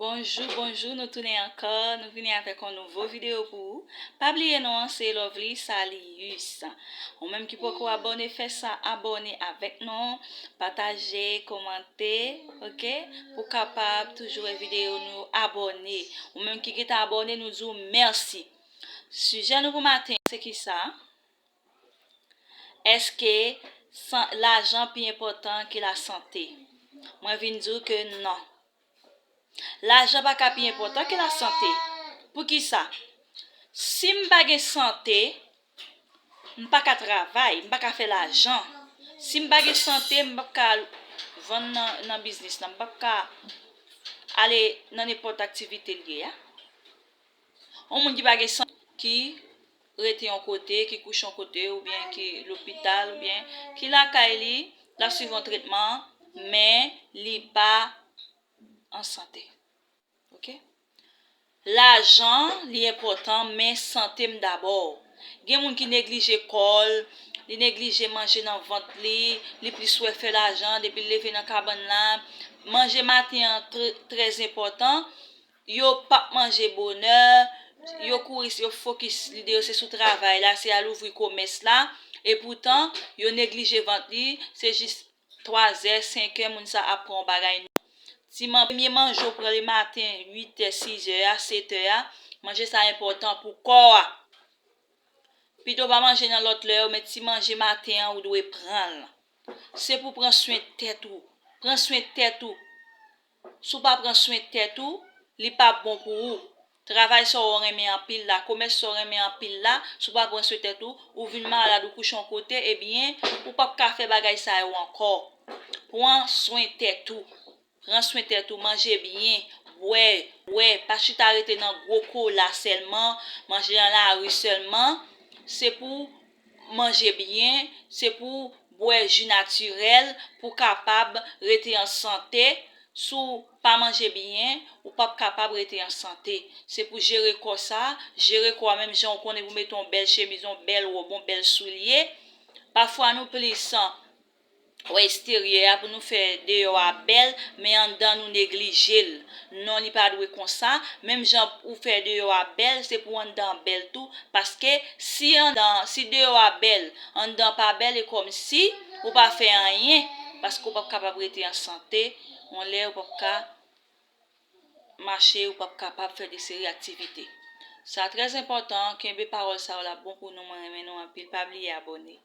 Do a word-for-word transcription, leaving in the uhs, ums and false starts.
Bonjou, bonjou, nou tounen ankò. Nou vini avèk yon nouvo videyo pou ou. Pa bliye non an se Lovely Salius. Ou menm ki poko abòne, fè sa, abòne avèk nou, pataje, kòmante, oke? Pou kapab toujou wè videyo nou, abòne. Ou menm ki gentan abòne, nou di w mèsi. Sijè nou pou maten an, se kisa? Èske san- lajan pi enpòtan ke lasante? Mwen vin di w ke non. Lajan pa ka pi enpòtan ke lasante. Poukisa? Si m pa gen sante, m pa ka travay, m pa ka fè lajan. Si m pa gen sante, m p ap ka vann nan, nan biznis lan, m p ap ka ale nan nenpòt aktivite l ye a. Yon moun ki pa gen sante, ki rete yon kote, ki kouche yon kote, oubyen ki lopital, oubyen ki lakay li, l ap swiv yon tretman, men li pa an sante. Oke? Lajan, li enpòtan, men sante m dabò. Gen moun ki neglije kò l, li neglije manje nan vant li, li plis wè fè lajan, depi l leve nan kabann la, manje maten an trè, trè enpòtan, yo p ap manje bonè, yo kouri, yo fokis, lide yo se sou travay la, se al ouvri komès la, epoutan, yo neglije vant li, se jis twazè, senkè, moun sa ap pran yon bagay. Ti man-, premye manje w pran lematen, uitè, sizè a, setè a, manje sa enpòtan pou kò a. Pito w pa manje nan lòt lè yo, men ti manje maten an, ou dwe pran l. Se pou pran swen tèt ou. Pran swen tèt ou. Si w pa pran swen tèt ou, li p ap bon pou ou. Travay sa w renmen anpil la, komès sa w renmen anpil la, si w pa pran swen tèt ou, ou vin malad, ou kouche yon kote, ebyen, ou p ap ka fè bagay sa yo ankò. Pran swen tèt ou. Pran swen tèt ou, manje byen, bwè, bwè, pa chita rete nan gwo kola sèlman, manje nan lari sèlman. Se pou manje byen, se pou bwè ji natirèl pou kapab rete an sante. Si w pa manje byen, ou p ap kapab rete an sante. Se pou jere kò sa, jere kò a menm jan ou konnen pou mete yon bèl chemiz, yon bèl wòb, yon bèl soulye. Pafwa nou plis wè eksteryè a pou nou fè deyò a bèl, men anndan nou neglije l. Non, li pa dwe konsa. Menm jan ou fè deyò a bèl, se pou anndan an bèl tou. Paske si anndan, si deyò a bèl, anndan pa bèl, e kòmsi ou pa fè anyen. Paske ou p ap kapab rete an sante. Yon lè ou p ap ka mache, ou p ap kapab fè de seri aktivite. Sa trè enpòtan, kenbe pawòl sa yo, l ap bon pou nou. Mwen renmen nou anpil. Pa bliye abòne.